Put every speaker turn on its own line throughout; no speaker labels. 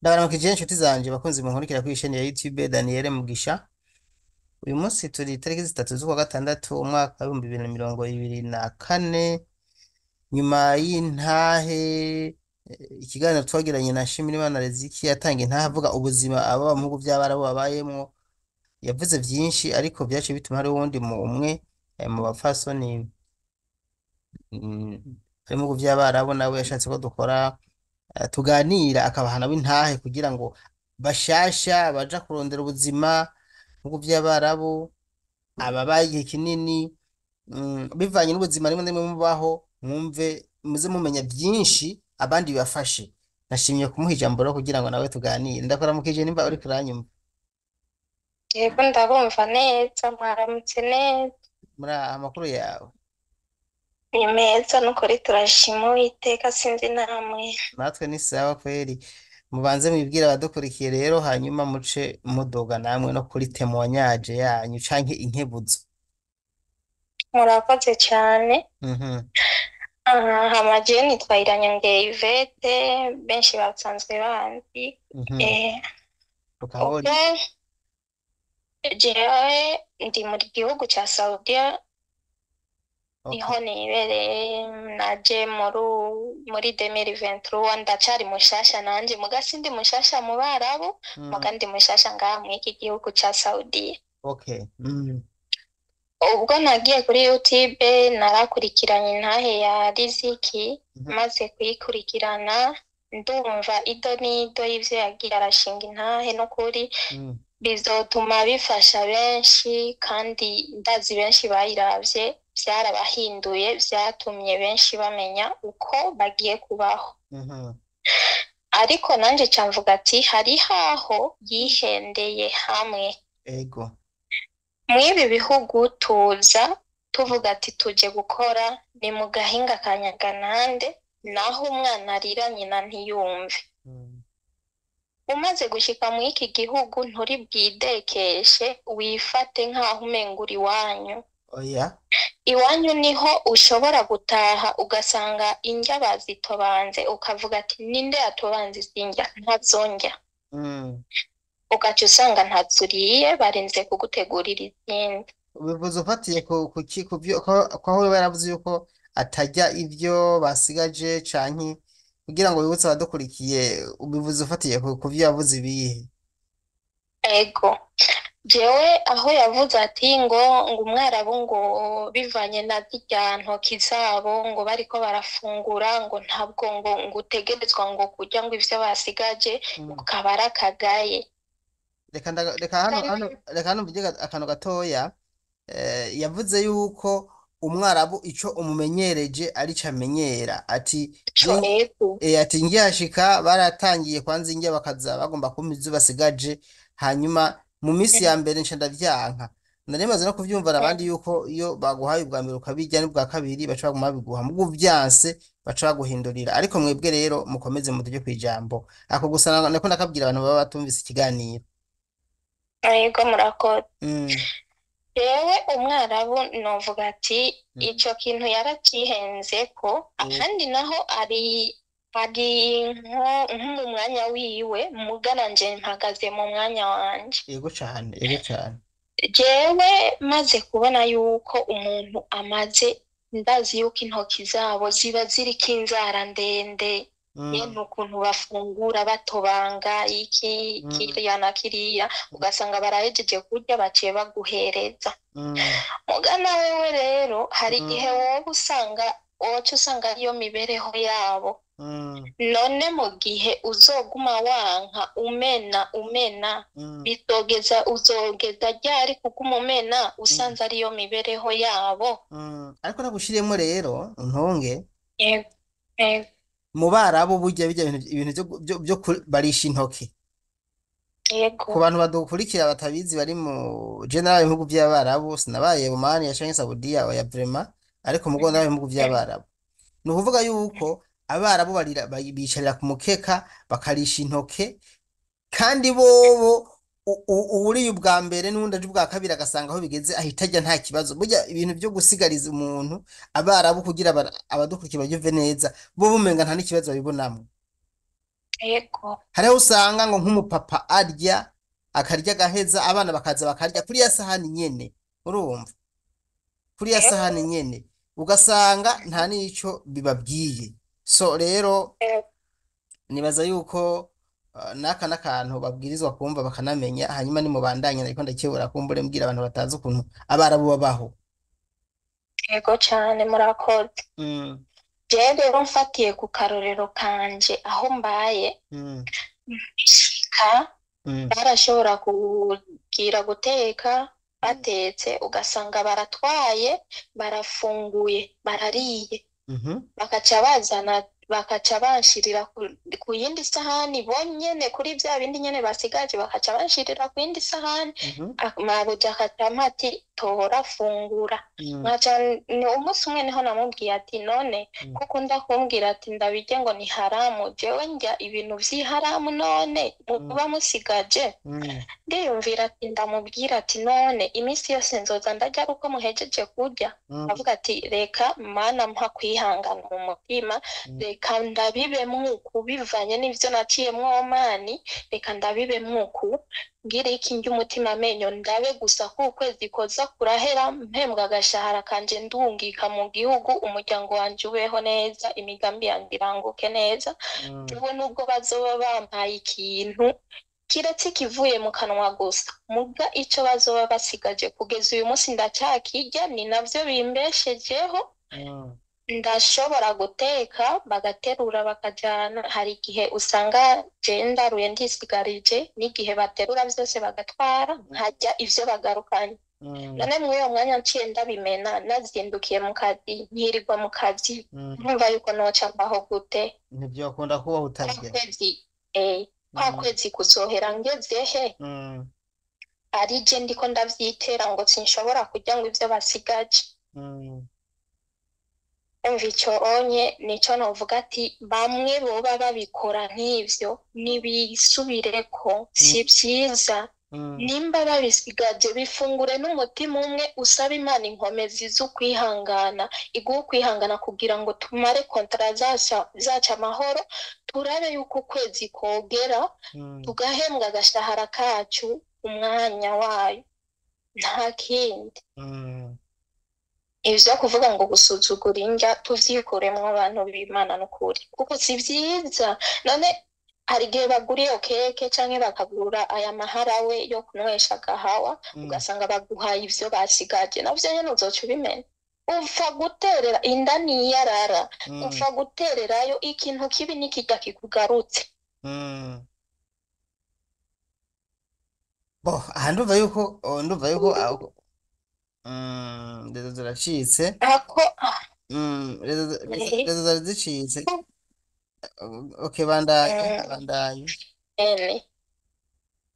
Ndabaramukije inshuti zanje bakunzi munkurikira kuri chaîne ya YouTube Daniel Mugisha. Uyu munsi turi itariki 3 z'ukwa gatandatu umwaka wa 2024, nyuma y'intahe ikiganiro twagiranye na Nshimirimana Riziki yatanga intahe avuga ubuzima ababa mu bihugu by'Abarabu babayemwo. Yavuze vyinshi ariko vyaciye bituma hari uwundi mu umwe mu bapfasoni ari mu bihugu by'Abarabu nawe yashatse ko dukora tuganira akabaha nabo intahe kugira ngo bashasha baja kurondera ubuzima mu bihugu by'Abarabu ababaye igihe kinini bivanye n'ubuzima rimwe na rimwe mubaho mwumve muze mumenya byinshi abandi bibafashe. Nashimye kumuha ijambo rero kugira ngo nawe tuganire. Ndakuramukije nimba uriko uranyumva.
Yego, ndabumva neza, mwaramutse neza.
Muri amakuru yawe?
Ni meza n'ukuri, turashima Uwiteka, sinzi namwe.
Natwe ni sawa kweri. Mubanze mwibwire abadukurikiye rero, hanyuma muce mudoga namwe no kuri témoignage yanyu canke inkebuzo.
Murakoze cyane. Aha hama jewe nitwa Iranyongeye Yvette, benshi basanzwe banzi.
Ukaba uri
Okay. Jewe ndi mu gihugu ca Saudiya, niho nibereye. Naje muri 2023, ndacari mushasha nanje, muga sindi mushasha mu Barabu, muga ndi mushasha ngaha mw'iki gihugu ca Saudiya. Ubwo nagiye kuri YouTube narakurikiranye intahe ya Riziki, maze kuyikurikirana ndumva ido n'ido y'ivyo yagiye arashinga intahe, n'ukuri bizotuma bifasha benshi, kandi ndazi benshi bayiravye vyarabahinduye, vyatumye benshi bamenya uko bagiye kubaho. Ariko nanje ca mvuga ati hariho aho yihendeye hamwe. Mw'ibi bihugu tuza tuvuga ati tuje gukora, ni mu gahinga ka Nyaganande, naho umwana arira nyina ntiyumve. Umaze gushika mw'iki gihugu nturi bwidekeshe wifate nk'aho umenga uri iwanyu.
Oya.
Iwanyu niho ushobora gutaha ugasanga indya bazitobanze, ukavuga ati ninde yatobanze izi ndya, ntazondya. Ugaca usanga ntazo uriye, barinze kugutegurira izindi.
Ubivuze ufatiye ku ki, ku byo ko aho yaravuze yuko atarya ivyo basigaje, canke kugira ngo wibutse abadukurikiye, ubivuze ufatiye ku vyo yavuze ibihe?
Ego, jewe aho yavuze ati ngo umwarabu ngo bivanye na zirya ntoki zabo ngo bariko barafungura, ngo ntabwo ngo utegerezwa ngo kurya ngo ivyo basigaje, ukaba ari akagaye.
Reka hano reka hano mvuge akantu gatoya. Yavuze yuko umwarabu ico umumenyereje arico amenyera, ati
Ico ego.
Ati ngihashika baratangiye kwanza indya bakaza bagomba kumpa ivyo basigaje, hanyuma mu minsi ya mbere nca ndavyanka. Nari maze no kuvyumva abandi yuko iyo baguhaye ubwa mbere ukabirya n'ubwa kabiri baca baguma babiguha, muga uvyanse baca baguhindurira. Ariko mwebwe rero mukomeze mutuje kw'ijambo ako gusa nako ndakabwira abantu baba batumvise ikiganiro.
Ego, murakoze. Jewe umwarabu novuga ati ico kintu yaracihenzeko, ahandi naho ari nko mu mwanya wiwe, muga nanje mpagaze mu mwanya wanje.
Yego cane, yego cane.
Jewe maze kubona yuko umuntu amaze, ndazi yuko intoki zabo ziba ziriko inzara ndende, nyene ukuntu bafungura batobanga iki kiriya na kiriya, ugasanga barahejeje kurya baciye baguhereza. Muga nawewe rero hari igihe woba usanga woca usanga ariyo mibereho yabo. None mu gihe uzoguma wanka umena umena, bizogeza uzogeza ryari kuguma umena usanze ariyo mibereho yabo?
Ariko nagushiriyemwo rero ntunge.
Yego, yego.
Mu Barabu burya bijya ibintu vyo barisha intoke. Ku bantu badukurikira batabizi bari mu general ibihugu by'Abarabu, sinabaye Oman ya canke Saudiya, oya vraiment, ariko mugo ndabaye mu bihugu by'Abarabu. Ni ukuvuga yuko Abarabu barira bicarira ku mukeka bakarisha intoke, kandi bobo uwuriye ubwa mbere n'uwundi aje ubwa kabiri agasanga aho bigeze ahita ajya nta kibazo. Burya ibintu vyo gusigariza umuntu Abarabu kugira abadukurikiye bavyumve neza, bo bumenga nta n'ikibazo babibonamwo.
Yego.
Hariho usanga ngo nk'umupapa arya akarya agaheza abana bakaza bakarya kuri ya sahani nyene, urumva, kuri ya
Yego.
sahani nyene ugasanga nta n'ico bibabwiye. So rero
Yego.
nibaza yuko n'aka n'akantu babwirizwa kumva bakanamenya, hanyuma nimubandanye nariko ndakebura kumbure mbwira abantu batazi ukuntu abarabu babaho.
Yego cane, murakoze. Jewe rero mfatiye ku karorero kanje aho mbaye, nshika barashobora kugira guteka, batetse ugasanga baratwaye, barafunguye, barariye, bakaca bazana, bakaca banshirira ku yindi sahani bonyene, kuri vya bindi nyene basigaje bakaca banshirira ku yindi sahani. Mabuja akaca ampa ati tora fungura. Nkaca ni umunsi umwe niho namubwiye ati none ko ukunda kumbwira ati ndabirye ngo ni haramu, jewe ndya ibintu vy'iharamu none muba musigaje? Ndiyumvira ati ndamubwira ati none iminsi yose nzoza ndarya ari uko muhejeje kurya? Avuga ati reka mana mpa kwihangana mu mutima, reka ndabibemwo uku bivanye n'ivyo naciyemwo mani, reka ndabibemwo uku, ngire iki ndya umutima amenyo, ndabe gusa ko ukwezi koza kurahera mpembwa agashahara kanje ndungika mu gihugu, umuryango wanje ubeho neza, imigambi yanje iranguke neza. Jewe nubwo bazoba bampaye ikintu kiretse ikivuye mu kanwa gusa, muga ico bazoba basigaje kugeza uyu munsi ndacakirya, ni navyo bimbeshejeho. Ndashobora guteka bagaterura bakajana, hari igihe usanga je ndaruye ndisigarije, n'igihe baterura vyose bagatwara, nkarya ivyo bagarukanye. None muri uwo mwanya nciye ndabimena, nazindukiye mu kazi, nkirirwa mu kazi, nkumva yuko noca mbaho gute?
Ntivyokunda kubaho utarya.
Kwa kwezi kuzohera ngeze he? Ari je ndiko ndavyitera ngo sinshobora kurya ngo ivyo basigaje. Umva ico onye nico novuga ati bamwe boba babikora nk'ivyo nibisubireko, si vyiza. Nimba babisigaje bifungure n'umutima umwe, usaba Imana inkomezi z'ukwihangana, iguhe ukwihangana kugira ngo tumare kontara zacu amahoro, turabe yuko ukwezi kogera, tugahembwa agashahara kacu umwanya wayo, nta kindi. Ivyo kuvuga ngo gusuzugura indya tuvyikuremwo abantu b'Imana n'ukuri, kuko si vyiza. None hari igihe bagura iyo keke canke bakagura aya maharawe yo kunywesha agahawa, ugasanga baguhaye ivyo basigaje, navyo nyene uzoca ubimenya. Upfa guterera inda niyarara, upfa gutererayo ikintu kibi nikirya kikugarutse.
Bo, aha ndumva yuko rezo ziracitse.
Ako
Rezo zari zicitse. Okay, bandanye, bandanye.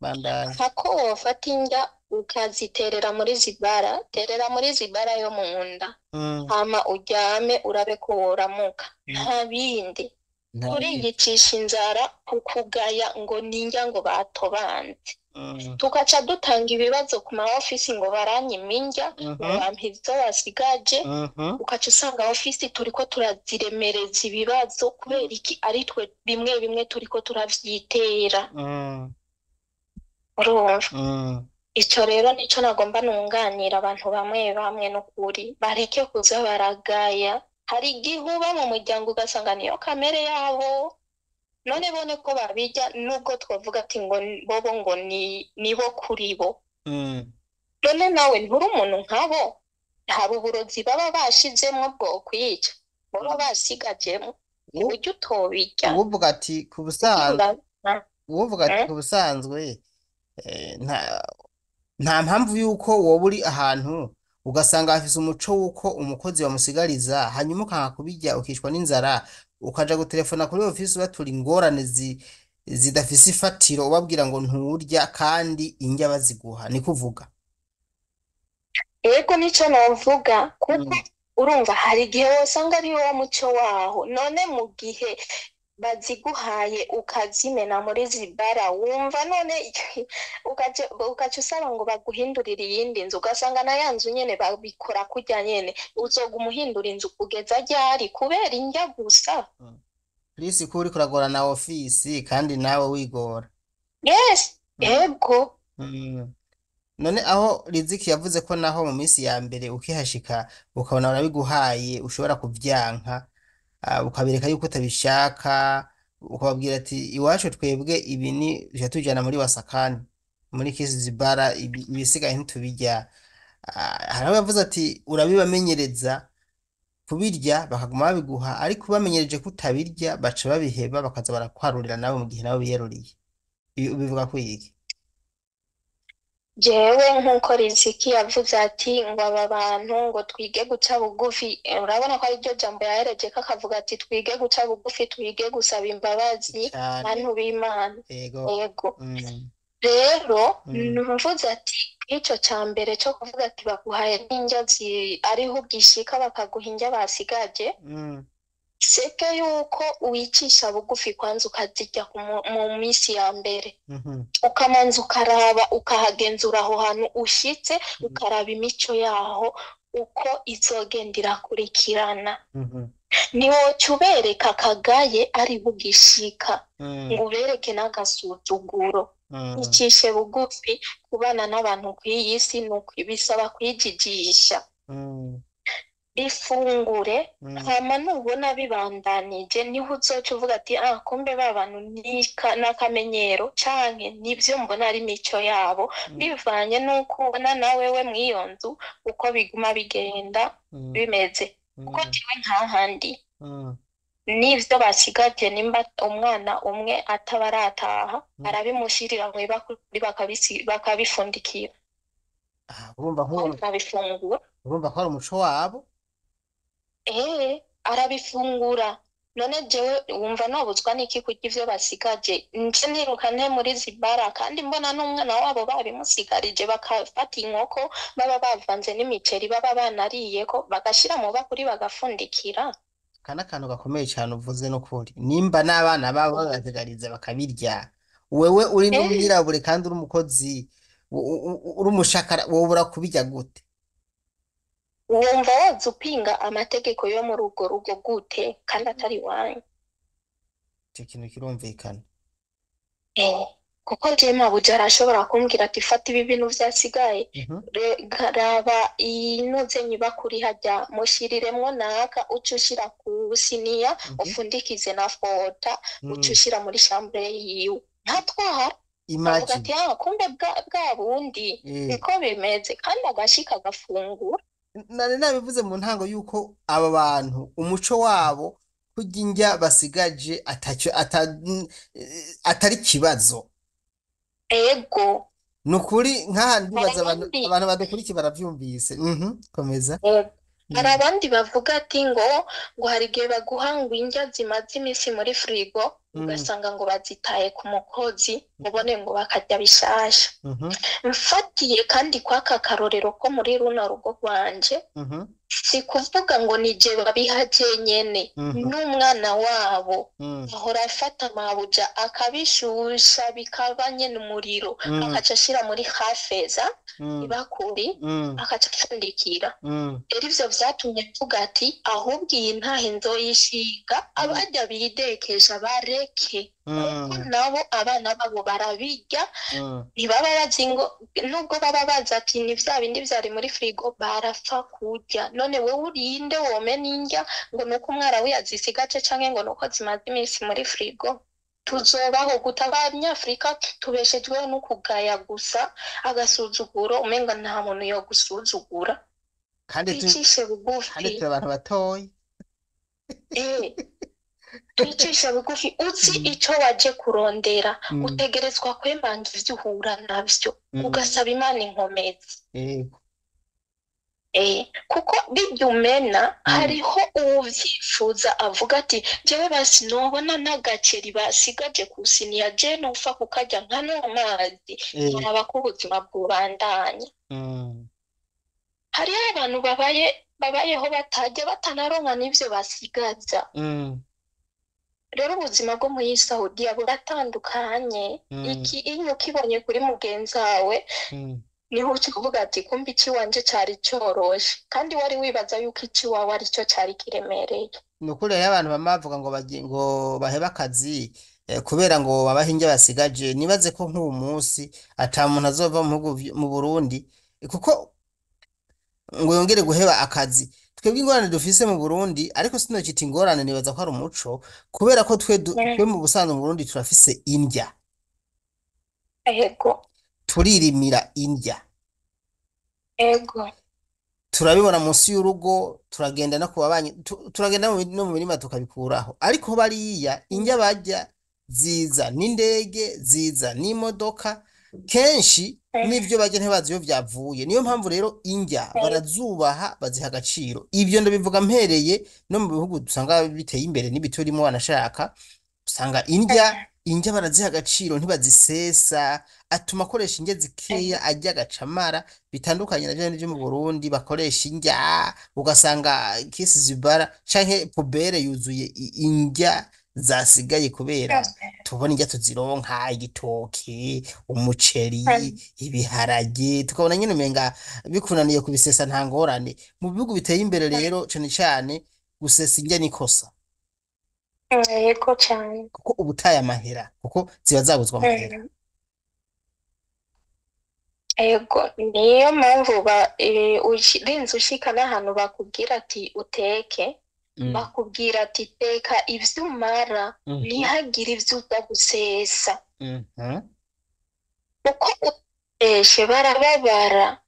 Bandanye.
Ako wofata indya ukaziterera muri zibara, terera muri zibara yo mu nda. Hama uryame urabe ko woramuka. Nta bindi. Turiyicisha inzara kukugaya ngo ninjya ngo batobanze. Tugaca dutanga ibibazo ku ma ofisi ngo baranyima indya, ngo bampa ivyo basigaje. Ugaca usanga ofisi turiko turaziremereza ibibazo kubera iki ari twe bimwe bimwe turiko turavyitera. Urumva? Ico rero nico nagomba nunganira abantu bamwe bamwe n'ukuri, bareke kuza baragaya. Hari igihe uba mu muryango ugasanga niyo kamere yabo, none bone ko babirya nubwo twavuga ati ngo bobo ngo nibo kuri bo. None nawe nturi umuntu nkabo, hari uburozi baba bashizemwo bwo kwica, baba basigajemwo, uburyo utobirya.
Uwuvuga ati ku busanzwe, uwuvuga ati ku busanzwe, nta mpamvu yuko woba uri ahantu ugasanga hafise umuco wuko umukozi bamusigariza, hanyuma ukanka kubirya ukicwa n'inzara, ukaja gutelefona kuri ofisi ubatura ingorane zidafise ifatiro, ubabwira ngo nturya kandi indya baziguha, niko uvuga?
Ego, nico novuga, kuko urumva hari igihe wosanga ari wo muco waho. None mu gihe baziguhaye ukazimena muri zibara, wumva none ukaca usaba ngo baguhindurire iyindi nzu, ugasanga na ya nzu nyene babikora kurya nyene, uzoguma uhindura inzu kugeza ryari kubera indya gusa?
Please ko uriko uragorana ofisi kandi nawe wigora.
Yes,
Mm.
ego.
None aho Riziki yavuze ko naho mu minsi ya mbere ukihashika ukabona barabiguhaye ushobora kuvyanka, ukabereka yuko utabishaka, ukababwira ati iwacu twebwe ibi ni tuja tujana muri wasakani muri kizibara, ibisigaye ntitubirya. Hari aho yavuze ati urabibamenyereza kubirya bakaguma babiguha, ariko ubamenyereje kutabirya baca babiheba bakaza barakwarurira nawe mu gihe nawe biyaruriye. Ibi ubivuga ko iki?
Jewe nk'uko Riziki yavuze ati ngo aba bantu ngo twige guca bugufi, urabona ko ariryo jambo yahereje ko akavuga ati twige guca bugufi, twige gusaba imbabazi
Cane
bantu b'Imana.
Ego.
Yego. Rero mvuze ati nk'ico ca mbere co kuvuga ati baguhaye n'indya ariho ugishika bakaguha indya basigaje, seke yuko wicisha bugufi kwanza ukazirya mu minsi ya mbere, ukamanza ukaraba ukahagenzura aho hantu ushitse, ukaraba imico yaho uko izogenda irakurikirana. Ntiwoca ubereka akagaye ariho ugishika ngo ubereke n'agasuzuguro. Icishe bugufi, kubana n'abantu kw'iyi si bisaba kwijijisha. Bifungure, hama nubona bibandanije niho uzoca uvuga ati ah, kumbe ba bantu n'akamenyero canke nivyo mbona ari imico yabo, bivanye n'uko ubona nawewe mw'iyo nzu uko biguma bigenda bimeze. Kuko jewe nkahandi n'ivyo basigaje, nimba umwana umwe ataba arataha, arabimushirira mw'ibakuri bakabifundikira.
Urumva ko
Arabifungura.
Urumva ko ari umuco wabo.
Arabifungura. None jewe wumva nobuzwa n'iki kurya ivyo basigaje? Nje niruka nte muri zibara kandi mbona n'umwana wabo babimusigarije, bakafata inkoko baba bavanze n'imiceri baba banariyeko bagashira mu bakuri bagafundikira.
Aka n'akantu gakomeye cane uvuze n'ukuri. Nimba n'abana babo babasigariza bakabirya, wewe uri n'umwirabure kandi uri umukozi, uri umushakara, wobura kubirya gute?
Wumva woza upinga amategeko yo muri urwo rugo gute kandi atari iwanyu?
Ico kintu kirumvikana.
Kuko jewe mabuja arashobora kumbwira ati fata ibi bintu vyasigaye, raba inoze nyibakuri harya mushiriremwo naka, uce ushira ku siniya, ufundikize na fota, uce ushira muri chambre yiwe, ntatwara.
Imagine.
Avuga ati ah, kumbe bwa bundi niko bimeze, kandi agashika agafungura.
Nari nabivuze mu ntango yuko aba bantu umuco wabo kurya indya basigaje atari kibazo.
Ego.
Nukuri nkaha ndibaza abantu badukurikiye baravyumvise. Komeza.
Hari abandi bavuga ati ngo hari igihe baguha ngo indya zimaze iminsi muri frigo, ugasanga ngo bazitaye ku mukozi, ubone ngo bakarya bishasha. Mfatiye kandi kwaka karorero ko muri runo rugo rwanje, si kuvuga ngo ni je babiha jenyene, n'umwana wabo ahora afata mabuja akabishusha bikaba nyene umuriro, akaca ashira muri hafeza ibakuri, akaca apfundikira. Rero ivyo vyatumye mvuga ati ahubwo iyi ntahe nzoyishinga, abarya bidekesha bareke, kuko nabo abana babo barabirya, ntibaba bazi ngo nubwo baba bazi ati ni vya bindi vyari muri frigo, barapfa kurya. None wewe urinde womena indya ngo nuko umwarabu yazisigaje canke ngo nuko zimaze iminsi muri frigo? Tuzobaho gute? Abanyafrika tubeshejweho no kugaya gusa, agasuzuguro, umenga nta muntu yo gusuzugura.
Kandi
twicishe bugufi.
Kandi turi abantu batoyi.
Twicishe bugufi, uzi ico waje kurondera, utegerezwa kwemanga ivyo uhura navyo, ugasaba Imana inkomezi. Kuko bijya umena, hariho uwuvyifuza avuga ati jewe basi nobona n'agaceri basigaje ku siniya, je nopfa kukarya nkanywa amazi, nkaraba ko ubuzima bwobandanya. Hariho abantu babayeho batarya, batanaronka n'ivyo basigaza. Rero ubuzima bwo muri Saudiya buratandukanye. Iki iyo ukibonye kuri mugenzi wawe, niho uca uvuga ati kumbe ikiwanje cari coroshe, kandi wari wibaza yuko ikiwawe arico cari kiremereye.
Ni ukuri hariho abantu bama bavuga ngo ngo bahebe akazi kubera ngo babahe indya basigaje. Nibaze ko nk'uwu munsi ata muntu azova mu bihugu mu Burundi kuko ngo yongere guheba akazi. Twebwe ingorane dufise mu Burundi, ariko sinocita ingorane, nibaza ko ari umuco, kubera ko twe twe mu busanzwe mu Burundi turafise indya,
Ego.
turirimira indya,
Ego.
Turabibona munsi y'urugo, turagenda no ku babanyi, turagenda no mu mirima tukabikuraho. Ariko bariya indya barya ziza n'indege, ziza n'imodoka, kenshi n'ivyo barya ntibazi iyo vyavuye. Niyo mpamvu rero indya barazubaha, baziha agaciro. Ivyo ndabivuga mpereye no mu bihugu dusanga biteye imbere n'ibiturimo, wanashaka usanga indya baraziha agaciro, ntibazisesa. Atuma akoresha indya zikeya, arya agacamara, bitandukanye na vya byo mu Burundi bakoresha indya ugasanga kisi zibara canke pubere yuzuye indya zasigaye, kubera tubona indya tuzironka, igitoki, umuceri, ibiharage, tukabona nyene umenga bikunaniye kubisesa nta ngorane. Mu bihugu biteye imbere rero cane cane gusesa indya n'ikosa,
Yego cyane.
Kuko uba utaye amahera, kuko ziba zabuzwa amahera.
Ego, niyo mpamvu urinze ushika n'ahantu bakubwira ati uteke, bakubwira ati teka ivyo umara, ntihagire ivyo uza gusesa, kuko uteshe barababara,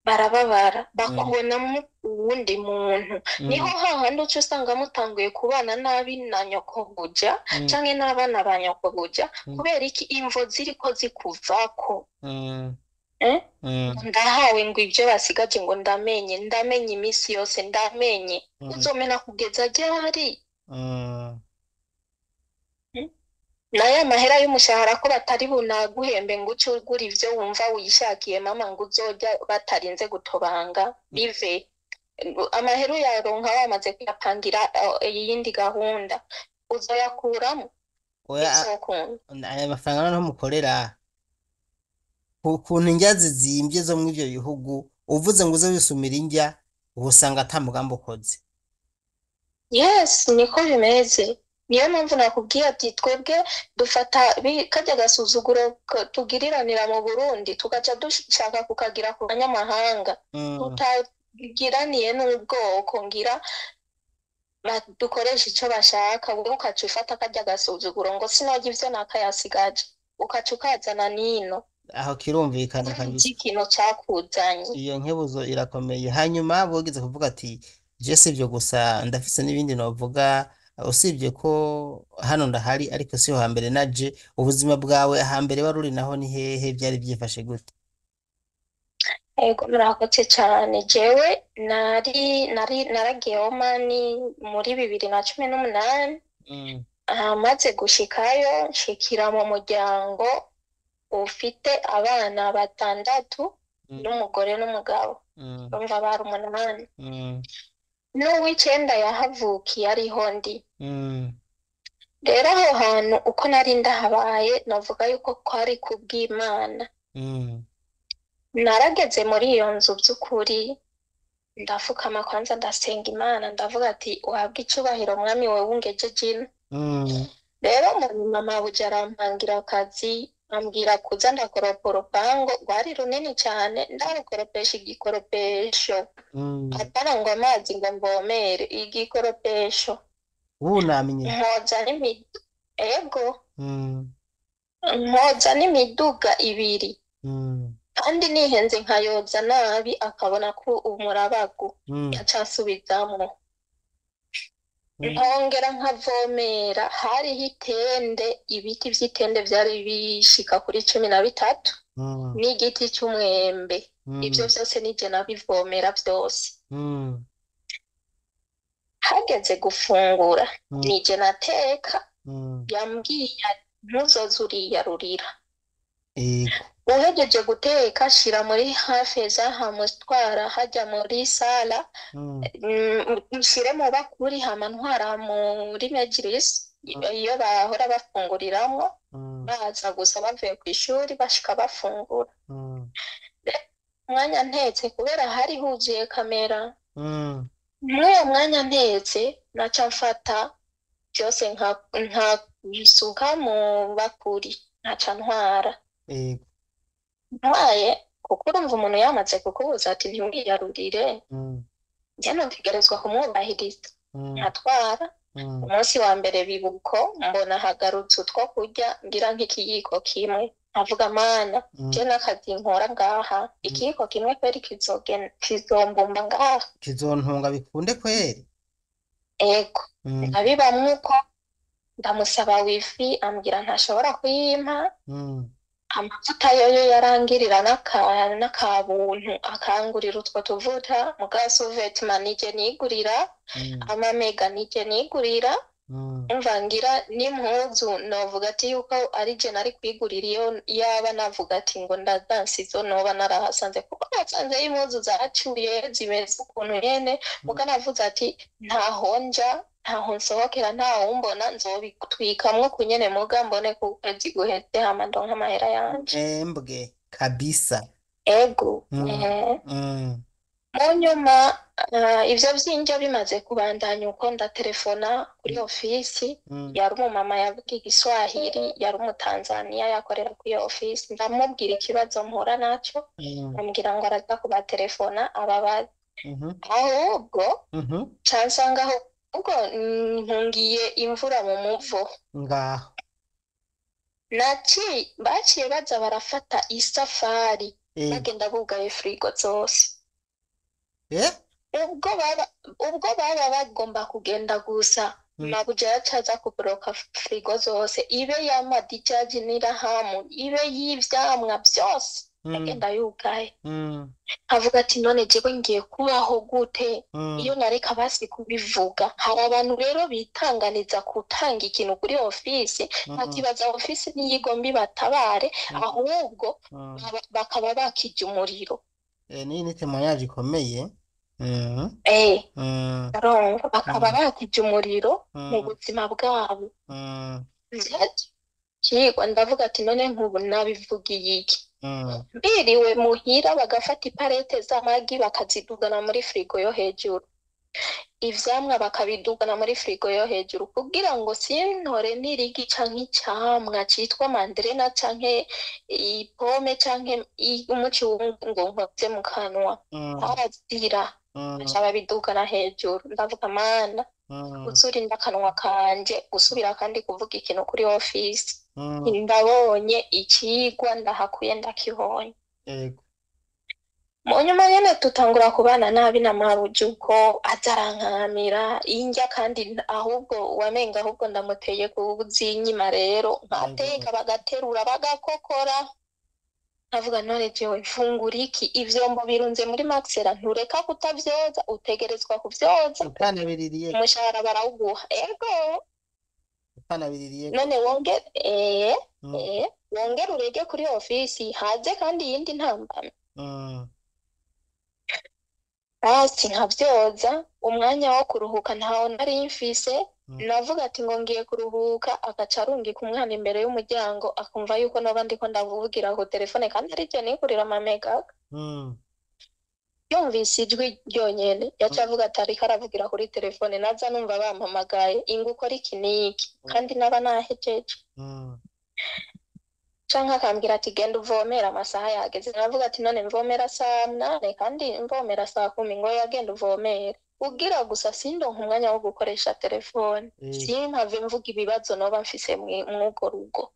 barababara, bakubonamo uwundi muntu. Niho hahandi uca usanga mutanguye kubana nabi na nyokobuja canke n'abana ba nyokobuja, kubera iki? Imvo ziriko zikuvako. Eh? Ndahawe ngo ibyo basigaje, ngo ndamenye, ndamenye iminsi yose ndamenye. Uzomena kugeza ryari? Nayo amahera y'umushahara ko batari bunaguhembe ngo uce ugura ivyo wumva wishakiye, mama, ngo uzorya batarinze gutobanga bive. Amahera uyaronka wamaze kuyapangira iyindi gahunda, uzoyakuramo?
Oya.
Bizokunda.
Aya mafaranga noneho mukorera ku kuntu indya zizimvye zo muri ivyo bihugu, uvuze ngo uze wisumira indya, usanga ata mugambi ukoze.
Yes, niko bimeze. Niyo mpamvu nakubwiye ati twebwe dufata karya gasuzuguro tugiriranira mu Burundi, tugaca dushaka kukagira ku banyamahanga, tutagiraniye n'ubwoko, ngira dukoresha ico bashaka. Wewe ukaca ufata karya gasuzuguro ngo sinarya ivyo nakayasigaje, ukaca ukazana nino.
Aho kirumvikana kabisa.
Ikintu cakuzanye.
Iyo nkebuzo irakomeye. Hanyuma wogeze kuvuga ati je si ivyo gusa, ndafise n'ibindi novuga, usibye ko hano ndahari, ariko siho hambere naje. Ubuzima bwawe hambere wari uri naho ni hehe? Byari byifashe gute?
Ego, murakoze cane. Jewe nari naragiye Omani muri 2018. Maze gushikayo, nshikira mu muryango ufite abana batandatu n'umugore n'umugabo. Urumva bari umunani. N'uw'icenda yahavukiye ariho ndi. Rero aho hantu uko nari ndahabaye, navuga yuko kwari kubw'Imana. Narageze muri iyo nzu, by'ukuri ndafukama kwanza, ndasenga Imana, ndavuga ati uhabwe icubahiro mwami, wewe ungejeje ino. Rero mu nyuma mabuja arampangira akazi, ambwira kuza ndakoropa urupango rwari runini cyane, ndarukoropesha igikoropesho, atari ngo amazi ngo mvomere, igikoropesho.
Wunamye?
Nkoza ego. Nkoza n'imiduga ibiri, kandi nihenze nkayoza nabi akabona ko umurabagu, yaca ansubizamwo. Nkongera nkavomera. Hariho itende, ibiti vy'itende vyari bishika kuri 13 n'igiti c'umwembe. Ivyo vyose nije nabivomera vyose. Hageze gufungura, nije nateka. Yambwiye ati ntuzoze uriyarurira, uhejeje guteka shira muri hafeza, hamutwara hajya muri sala, nshire mu bakuri, hama ntwara muri mejirisi iyo bahora bafunguriramwo, baza gusa bavuye ku ishuri bashika bafungura. Umwanya ntetse, kubera hari huzuye kamera. Muri uwo mwanya ntetse, naca mfata byose nkabisuka mu bakuri, nkaca ntwara.
Yego.
Ntwaye, kuko urumva umuntu yamaze kukubuza ati ntiwiyarurire, njye ntutegerezwa kumwubahiriza. Nkatwara. Umunsi wa mbere bibuko mbona hagarutse utwo kurya ngira nk'ikiyiko kimwe, nkavuga mana, je n'akazi nkora ngaha, ikiyiko kimwe kweri kizombumba ngaha,
Kizontunga bikunde kweri.
Ego. Ndabibamwo uko, ndamusaba wifi, ambwira ntashobora kuyimpa. Amavuta yoyo yarangirira n'akabuntu, akangurira utwo tuvuta, muga suvetima nije nigurira, amamega nije nigurira. Umva ngira n'impuzu novuga ati yuko ari je nari kwigurira iyo yaba navuga ati ngo ndadanse izo noba narahasanze, kuko nasanzeyo impuzu zacuye zimeze ukuntu nyene. Muga navuze ati ntaho nja, ntaho nsohokera, ntawumbona, nzobitwikamwo kunyene, muga mbone ko ukwezi guheze hama ndonke amahera yanje.
Embwe kabisa.
Ego. Mu nyuma ivyo vy'indya bimaze kubandanya uko, ndatelefona kuri ofisi. Yari umumama yavuga igiswahili, yari umutanzaniya yakorera kuri iyo ofisi. Ndamubwira ikibazo mpura naco, ambwira ngo araza kubatelefona ababaze. Ahubwo ca nsanga ahubwo mpungiye imvura mu muvo.
Ngaho.
Baciye baza barafata isafari, bagenda bugaye firigo zose. Ubwo baba bagomba kugenda gusa, mabuja yaca aza kubloka firigo zose, ibe y'amadijaji n'irahamu, ibe y'ivyamwa vyose, agenda yugaye. Avuga ati none jewe ngiye kubaho gute? Iyo nareka basi kubivuga. Hari abantu rero bitanganiza gutanga ikintu kuri ofisi, bakibaza ofisi niyigomba ibatabare, ahubwo bakaba bakija umuriro.
Niyi ni témoignage ikomeye.
Urumva bakaba bakija umuriro mu buzima bwabo. Vyacigwa ndavuga ati none nk'ubu nabivugiye iki? Biriwe muhira bagafata iparete z'amagi bakazidugana muri firigo yo hejuru, ivyamwa bakabidugana muri firigo yo hejuru, kugira ngo sintore n'irigi canke icamwa citwa manderena canke ipome canke umuci ngo nkoze mu kanwa. Barazira, baca babidugana hejuru. Ndavuga mana, uzurinda akanwa kanje gusubira kandi kuvuga ikintu kuri ofisi. Ndabonye icigwa ndahakuye, ndakibonye.
Yego.
Mu nyuma nyene tutangura kubana nabi na mabuja, uko aza arankamira indya, kandi ahubwo wamenga ahubwo ndamuteye kuzinyima. Rero nkateka, bagaterura bagakokora, nkavuga none jewe mfungura iki? Ivyombo birunze muri maxera, ntureka kutavyoza, utegerezwa kuvyoza.
Utanabiririye.
Umushahara barawuguha, ego.
Utanabiririye.
None wongere wongere urege kuri ofisi, haze kandi iyindi ntambamyi. Basi nkavyoza, umwanya wo kuruhuka ntawo nari mfise. Navuga ati ngo ngiye kuruhuka, agaca arungika umwana imbere y'umuryango, akumva yuko noba ndiko ndavugira ku telefone, kandi ari je nigurira amamega. Yumvise ijwi ryonyene yaca avuga ati ariko aravugira kuri telefone, naza numva bampamagaye ingo ukora iki n'iki, kandi naba nahejeje. Canke akambwira ati genda uvomera, amasaha yageze. Navuga ati none mvomera saa 8 kandi mvomera saa 10? Ngo yagenda uvomere, kugira gusa sindonke umwanya wo gukoresha telefone, simpave mvuga ibibazo noba mfise mw'urwo rugo.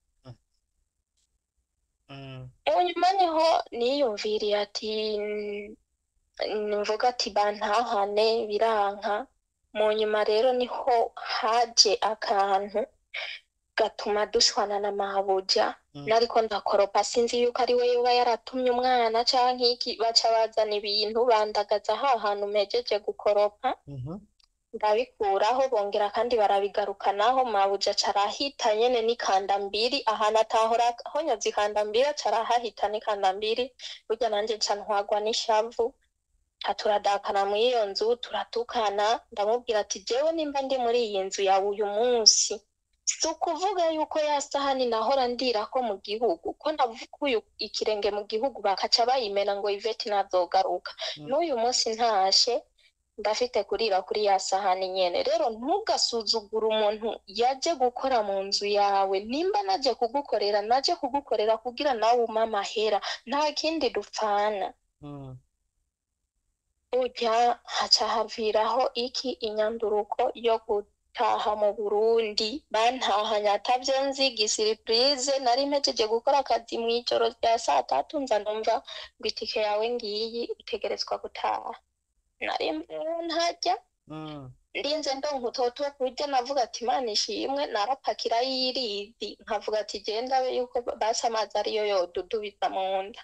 Nyuma niho niyumviriye ati mvuga ati bantahane, biranka. Mu nyuma rero niho haje akantu gatuma dushwana na mabuja. Nariko ndakoropa, sinzi yuko ari we yoba yaratumye umwana canke iki, baca bazana ibintu bandagaza ha hantu mpejeje gukoropa. Ndabikuraho, bongera kandi barabigarukanaho. Mabuja aca arahita nyene n'ikandambiri ahantu atahora honyoza ikandambiri, aca arahahita n'ikandambiri. Burya nanje nca ntwagwa n'ishavu, turadakana mw'iyo nzu, turatukana. Ndamubwira ati jewe nimba ndi muri iyi nzu yawe uyu munsi, si ukuvuga yuko ya sahani nahora ndirako mu gihugu, ko navukuye ikirenge mu gihugu bakaca bayimena ngo Yvette ntazogaruka. N'uyu munsi ntashe. Ndafite kurira kuri ya sahani nyene. Rero ntugasuzugure umuntu yaje gukora mu nzu yawe. Nimba naje kugukorera, naje kugukorera kugira nawe umpe amahera, nta kindi dupfana. Burya haca haviraho iki inyanduruko yo gutaha mu Burundi. Bantahanye atavyo nzi, gisiripurize. Nari mpejeje gukora akazi mw'ijoro rya saa 3, nza numva ngo itike yawe ngiyi, utegerezwa gutaha. Nari mvuyeyo ntarya, ndinze ndonka utwo kurya. Navuga ati Imana ishimwe, narapakira y'irizi, nkavuga ati genda yuko basi amazi ariyo yodudubiza mu nda.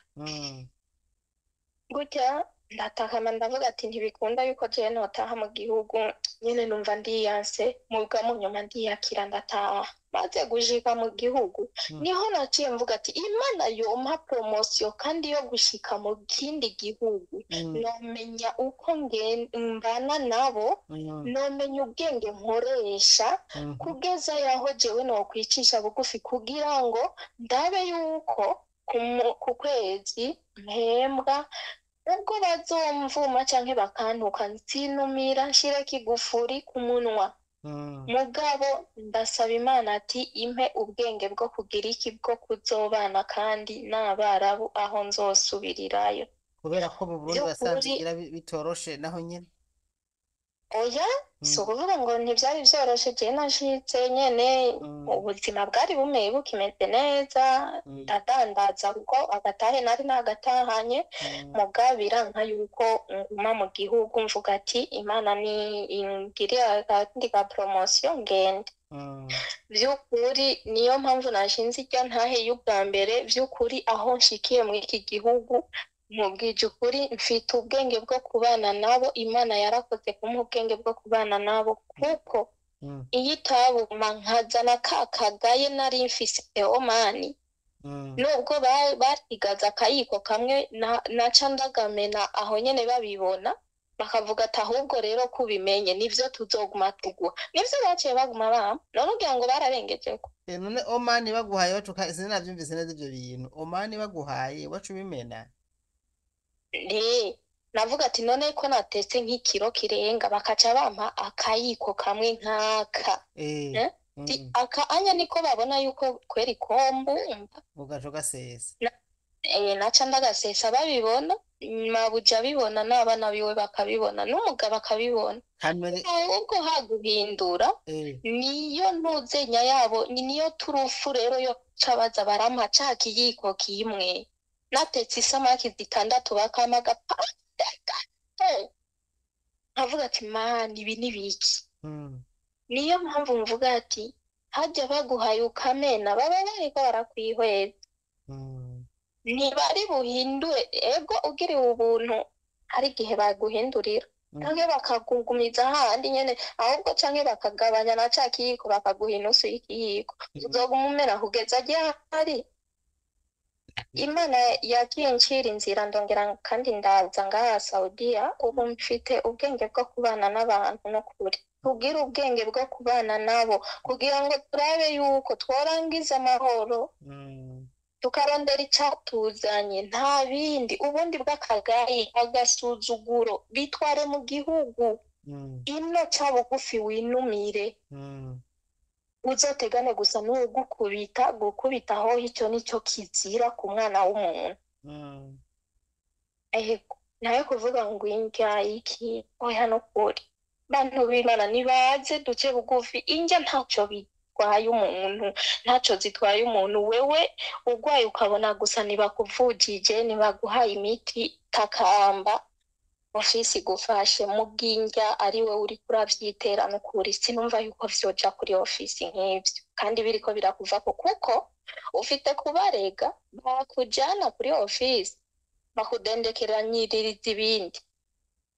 Gutya ndatakama, ndavuga ati ntibikunda yuko jewe notaha mu gihugu nyene. Numva ndiyanse, muga mu nyuma ndiyakira, ndataha. Maze gushika mu gihugu, niho naciye mvuga ati Imana yompa promotion kandi yo gushika mu kindi gihugu, nomenya uko mbana nabo, nomenya ubwenge nkoresha, kugeza yaho jewe nokwicisha bugufi kugira ngo ndabe yuko ku kwezi mpembwa, ubwo bazomvuma canke bakantuka, nsinumira, nshireko igufuri ku munwa. Mugabo ndasaba Imana ati impe ubwenge bwo kugira iki, bwo kuzobana kandi n'Abarabu aho nzosubirirayo.
Kubera ko mu Burundi basanze
Vy'ukuri
igira bitoroshe naho nyene.
Oya, si ukuvuga ngo ntivyari vyoroshe. Jewe nashitse nyene, ubuzima bwari bumeye bukimeze neza, ndadandaza kuko agatahe nari nagatahanye. Mugabo biranka yuko nguma mu gihugu, mvuga ati Imana ni ingirire akandi ka promotion ngende. Vy'ukuri niyo mpamvu nashinze irya ntahe y'ubwa mbere. Vy'ukuri aho nshikiye muri iki gihugu, nkubwije ukuri, mfite ubwenge bwo kubana nabo. Imana yarakoze kumpa ubwenge bwo kubana nabo, kuko iyo itabuma nkazana ka kagaye nari mfise Omani, nubwo basigaza akayiko kamwe, naca ndagamena aho nyene babibona, bakavuga ati ahubwo rero kubimenye nivyo tuzoguma tuguha. Nivyo baciye baguma bampa. None ugira ngo bararengejeko?
None Omani baguhaye bacuka, sinavyumvise neza ivyo bintu. Omani baguhaye waca ubimena?
Nti navuga ati none ko natetse nk'ikiro kirenga, bakaca bampa akayiko kamwe nk'aka, eh? Ti aka anya niko babona yuko kweri kombumba.
Ugaca ugasesa.
Naca ndagasesa babibona, mabuja abibona n'abana biwe bakabibona n'umugabo akabibona.
Kamere.
Ahubwo haguhindura, niyo ntuzenya yabo, niyo turufu rero yo ca baza barampa ca kiyiko kimwe. Natetse isamaki zitandatu, bakampa agapande gato, nkavuga ati mani, ibi ni biki? Niyo mpamvu mvuga ati harya baguhaye ukamena, baba bariko barakwihweza. Ntibari buhindure. Ego, ugiriwe ubuntu hari igihe baguhindurira, canke bakakugumiza hahandi nyene, ahubwo canke bakagabanya na ca kiyiko, bakaguha inusu y'ikiyiko. Uzoguma umena kugeza ryari? Imana yagiye incira inzira, ndongera kandi ndaza ngaha Saudiya. Ubu mfite ubwenge bwo kubana n'abantu. N'ukuri tugire ubwenge bwo kubana nabo kugira ngo turabe yuko tworangiza amahoro, tukarondera icatuzanye, nta bindi. Ubundi bw'akagayi, agasuzuguro, bitware mu gihugu. Ino ca bugufi, winumire, uzotegane gusa n'uwugukubita. Gukubita hoho ico nico kizira ku mwana w'umuntu. Ego, nayo kuvuga ngo indya iki, oya, nukuri bantu b'Imana nibaze duce bugufi. Indya ntaco bitwaye umuntu, ntaco zitwaye umuntu. Wewe urwaye ukabona gusa ntibakuvujije, ntibaguhaye imiti, takamba ofisi igufashe. Mubw'indya ari we uriko uravyitera, nukuri sinumva yuko vyoja kuri ofisi nk'ivyo kandi biriko birakuvako, kuko ufite kubarega bakujana kuri ofisi bakudendekeranyiriza ibindi,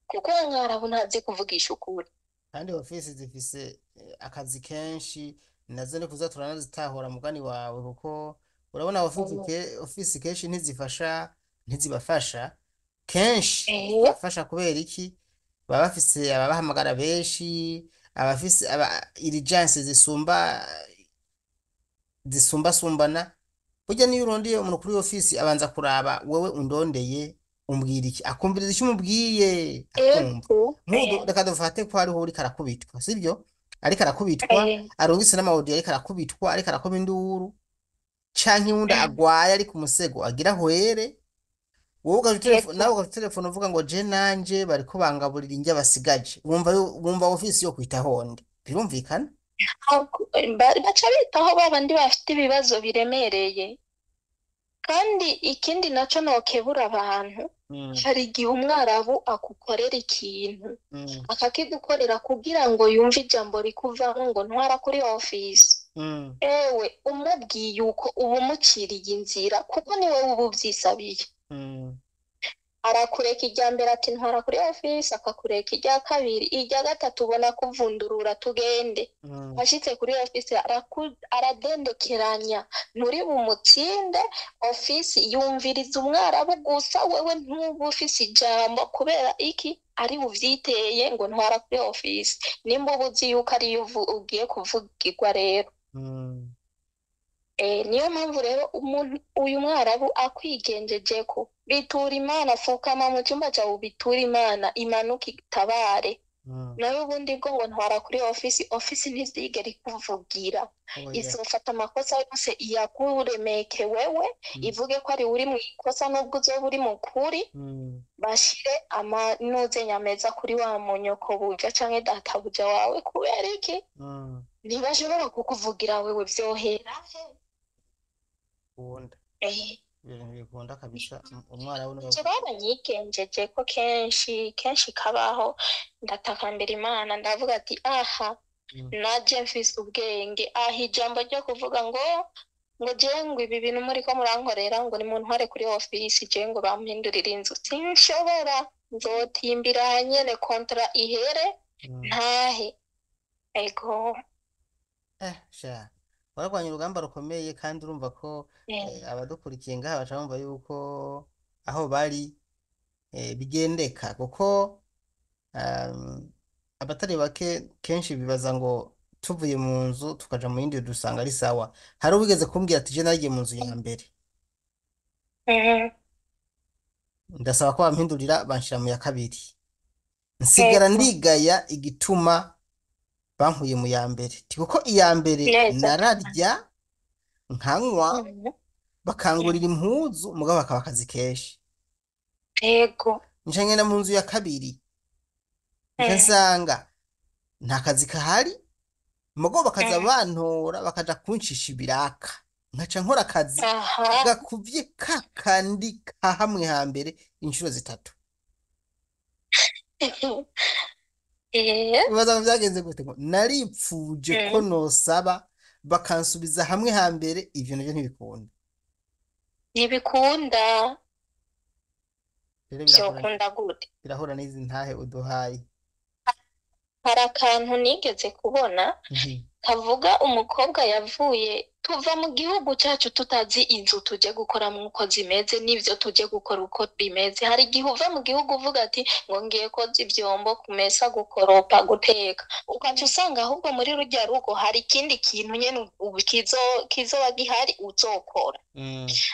kuko mwarabu ntazi kuvugisha ukuri.
Kandi ofisi zifise akazi kenshi, nazo ni kuza turanazitahura mugani wawe, kuko urabona ofisi ofisi kenshi ntizifasha, ntizibafasha kenshi. Ntizibafasha kubera iki? Baba bafise ababahamagara benshi, abafise aba urgence zisumba zisumbasumbana. Burya niyo urondeye umuntu kuri ofisi, abanza kuraba wewe undondeye. Umbwira iki? Akumviriza icyo umubwiye, akumva.
Ego.
Nk'ubu reka dufate ko hariho uriko arakubitwa, sibyo? Ariko arakubitwa, arungitse n'amawudiyo, ariko arakubitwa, ariko arakoma induru, canke uwundi agwaye ari ku musego agira ahwere, wowe ugaca
Ego.
nawe ugaca utelefone uvuga ngo je nanje bariko bangaburira indya basigaje, wumva wumva ofisi yo kwitaho nde? Birumvikana.
Baca bitaho ba bandi bafite ibibazo biremereye. Kandi ikindi naco nokebura abantu, hari igihe umwarabu akukorera ikintu, akakigukorera kugira ngo yumve ijambo rikuvamo ngo ntwara kuri ofisi. Ewe umubwiye uko uba umuciriye inzira, kuko niwe uba ubyisabiye. Arakureka irya mbere ati ntwara kuri ofisi, akakureka irya kabiri, irya gatatu ubona kuvundurura tugende. Ashitse kuri ofisi aradendekeranya, nturi bumutsinde. Ofisi yumviriza umwarabu gusa, wewe ntuba ufise ijambo. Kubera iki? Ari buvyiteye ngo ntwara kuri ofisi, nimba uba uzi yuko ariyo ugiye kuvugirwa rero. Niyo mpamvu rero umuntu uyu mwarabu akwigenjejeko, bitura Imana, fukama mu cyumba cyawe ubiture Imana, imanuke itabare. Nawe ubundi bwo ngo ntwara kuri ofisi, ofisi ntizigera ikuvugira.
Oya.
Izofata amakosa yose iyakuremeke wewe, ivuge ko ari uri mu ikosa nubwo uzoba uri mu kuri, bashire amanuze nyameza kuri wa munyoko buja canke databuja wawe. Kubera iki? Ntibashobora kukuvugira wewe, vyohera he?
Bikunda. Ibintu bikunda kabisa. Umwarabu niwe
Ivyo baranyigenjeje ko kenshi kenshi kabaho, ndatakambira Imana, ndavuga ati aha naje mfise ubwenge, aha ijambo ryo kuvuga ngo jewe ngo ibi bintu muriko murankorera ngo nimuntware kuri ofisi, jewe ngo bampindurire inzu, sinshobora, nzotimbira nyene kontra ihere, ntahe. Ego.
Sha warwanye urugamba rukomeye, kandi urumva ko abadukurikiye ngaha baca bumva yuko aho bari bigendeka, kuko abatari bake kenshi bibaza ngo tuvuye mu nzu tukaja mu yindi dusanga ari sawa. Hari uwigeze kumbwira ati je nagiye mu nzu ya mbere, ndasaba ko bampindurira, banshira mu ya kabiri, nsigara ndigaya igituma bankuye mu ya mbere. Ti kuko iya mbere
Neza.
nararya nkanywa, bakangurira impuzu, mugabo bakaba akazi kenshi. Nca ngenda mu nzu ya kabiri, nca nsanga nta kazi kahari, mugabo bakaza bantora bakaja kuncisha ibiraka, nkaca nkora akazi gakuvye kakandi ka hamwe hambere inshuro 3. Ibibazo vyagenze gute? Ngo naripfuje ko nosaba bakansubiza hamwe hambere, ivyo navyo ntibikunda.
Ntibikunda.
Rero
Vyokunda gute?
birahura n'izi ntahe uduhaye.
Hari akantu nigeze kubona kavuga umukobwa yavuye, tuva mu gihugu cyacu tutazi inzu tuje gukoramo uko zimeze n'ivyo tuje gukora uko bimeze. Hari igihe uva mu gihugu uvuga ati ngo ngiye koza ivyombo, kumesa, gukoropa, guteka, ukaca usanga ahubwo muri rurya rugo hari ikindi kintu nyene ubu kizoba gihari uzokora.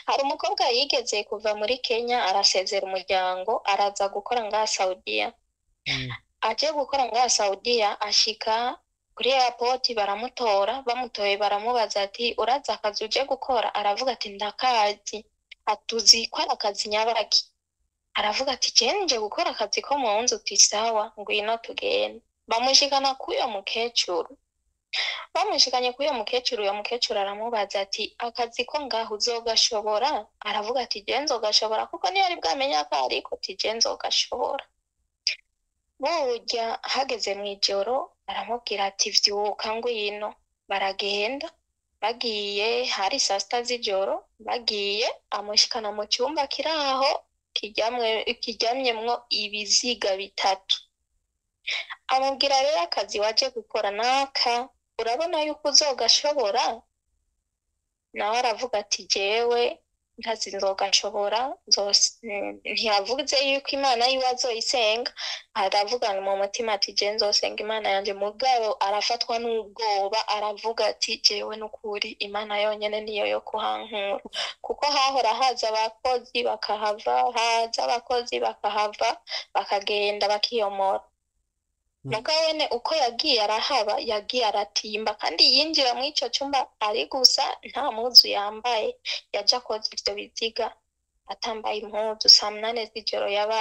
Hari umukobwa yigeze kuva muri Kenya, arasezera umuryango, araza gukora ngaha Saudiya. Aje gukora ngaha Saudiya, ashika kuri airport baramutora, bamutoye baramubaza ati urazi akazi uje gukora? Aravuga ati ndakazi. Atuzi ko ari akazi nyabaki? Aravuga ati je nje gukora akazi ko mu nzu. Uti sawa, ngwino tugende. Bamushikana k'uyo mukecuru. Bamushikanye k'uyo mukecuru, uyo mukecuru aramubaza ati akazi ko ngaho uzogashobora? Aravuga ati je nzogashobora, kuko niyo ari bwamenye ko ariko, ati je nzogashobora. Burya hageze mw'ijoro aramubwira ati vyuka ngwino. Baragenda, bagiye hari saa sita z'ijoro, bagiye amushikana mu cyumba kiri aho kiryamyemwo ibiziga 3. Amubwira rero akazi waje gukora naka, urabona yuko uzogashobora? Nawe aravuga ati jewe Ntazi nzogashobora, ntiyavuze yuko Imana yiwe azoyisenga, aravuga mu mutima ati je nzosenga Imana yanje, mugabo arafatwa n'ubwoba, aravuga ati jewe n'ukuri Imana yonyene niyo yo kuhankura, kuko hahora haza abakozi bakahava, haza abakozi bakahava, bakagenda bakiyomora. Mugabo wene uko yagiye arahaba, yagiye aratimba, kandi yinjira muri ico cumba ari gusa nta mpuzu yambaye, yaja koza ivyo biziga atambaye impuzu. Saa 8 z'ijoro yaba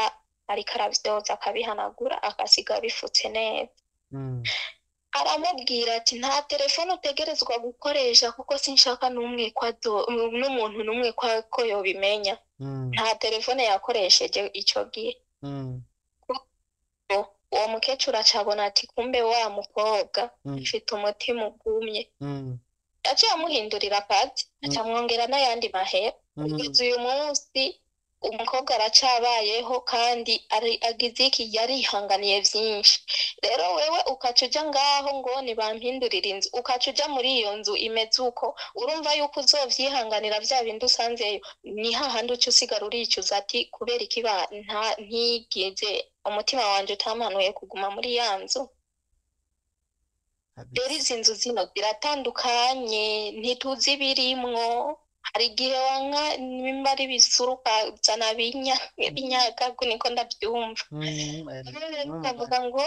ariko aravyoza, akabihanagura, agasiga bifutse neza. Aramubwira ati nta telefone utegerezwa gukoresha, kuko sinshaka n'umwe ko n'umuntu n'umwe ko yobimenya. Nta telefone yakoresheje ico gihe. Uwo mukecuru acabona ati kumbe wa mukobwa afite umutima ugumye. Yaciye amuhindurira akazi, acamwongera n'ayandi mahera. Kugeza uyu munsi umukobwa aracabayeho, kandi agize iki, yarihanganiye vyinshi. Rero wewe ukaca uja ngaho ngo nibampindurire inzu, ukaca uja muri iyo nzu imeze uko, urumva yuko uzovyihanganira vya bindi usanzeyo, ni hahandi uca usigara uricuza ati kubera iki ntigize umutima wanje utampanuye kuguma muri ya nzu. Rero izi nzu zino ziratandukanye, ntituzi ibirimwo. Hari igihe wanka nimba ari ibisuru ukazana binyagagu, niko ndavyumva. Ukavuga ngo